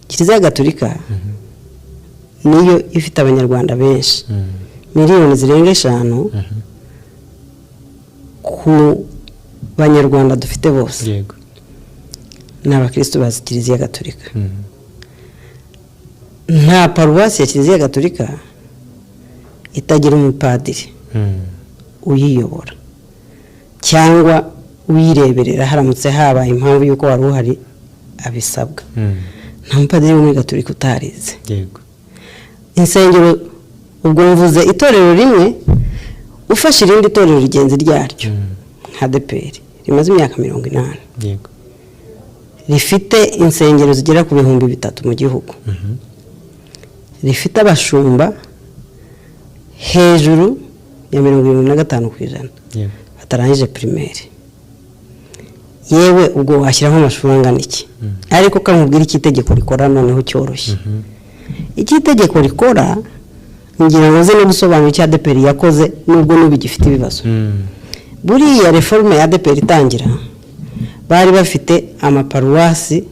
Kiliziya Gatolika niyo ifite Abanyarwanda benshi, miliyoni zirenga 5 ku Banyarwanda dufite bose ni abakirisitu bazi Kiliziya Gatolika. Nta paruwasi ya Kiliziya Gatolika itagira umupadiri uyiyobora cyangwa uyireberera, haramutse habaye impamvu y'uko wari uhari abisabwa. Nta mupadiri wo muri Gatolika utarize. Insengero, ubwo mvuze itorero rimwe, ufashe irindi torero rigenzi ryaryo nka ADEPR rimaze imyaka 80, rifite insengero zigera ku 3000 mu gihugu, rifite abashumba hejuru ya 75% batarangije primaire. Yewe, ubwo washyiraho amashuri angana iki? Ariko kamubwira icyo itegeko rikora noneho cyoroshye. Icyo itegeko rikora, ngira ngo nze no gusobanura icyo ADEPR yakoze, nubwo n'ubu igifite ibibazo. Buriya réforme ya ADEPR itangira, bari bafite amaparuwasi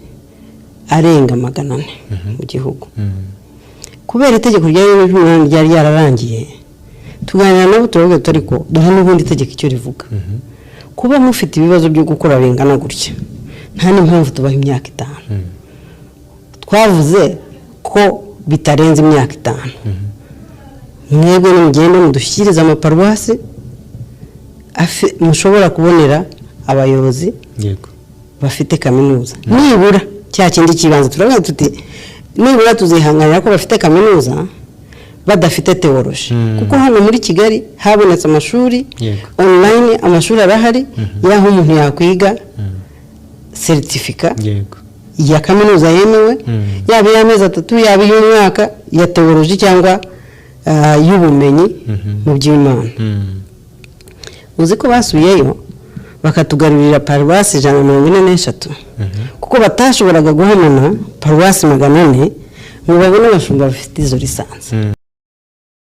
arenga 400 mu gihugu. Kubera itegeko rya 2008 ryari ryararangiye, tuganira nabo, turavuga tuti: "Ariko duhe n'ubundi itegeko icyo rivuga. Kuba mufite ibibazo byo gukora bingana gutya, nta n'impamvu tubaha imyaka 5. Twavuze ko bitarenze imyaka 5. Mwebwe nimugende mudushyikirize amaparuwasi mushobora kubonera abayobozi bafite kaminuza, nibura cya kindi cy'ibanze." Turavuga tuti: "Nibura tuzihanganira ko bafite kaminuza badafite théologie," kuko hano muri Kigali habonetse amashuri online, amashuri arahari y'aho umuntu yakwiga certificat ya kaminuza yemewe, yaba iy'amezi 3, yaba iy'umwaka, ya théologie cyangwa y'ubumenyi mu by'Imana. Uzi ko basubiyeyo bakatugarurira paruwasi 143, kuko batashoboraga guhamana paruwasi 400 ngo babone abashumba bafite izo licence?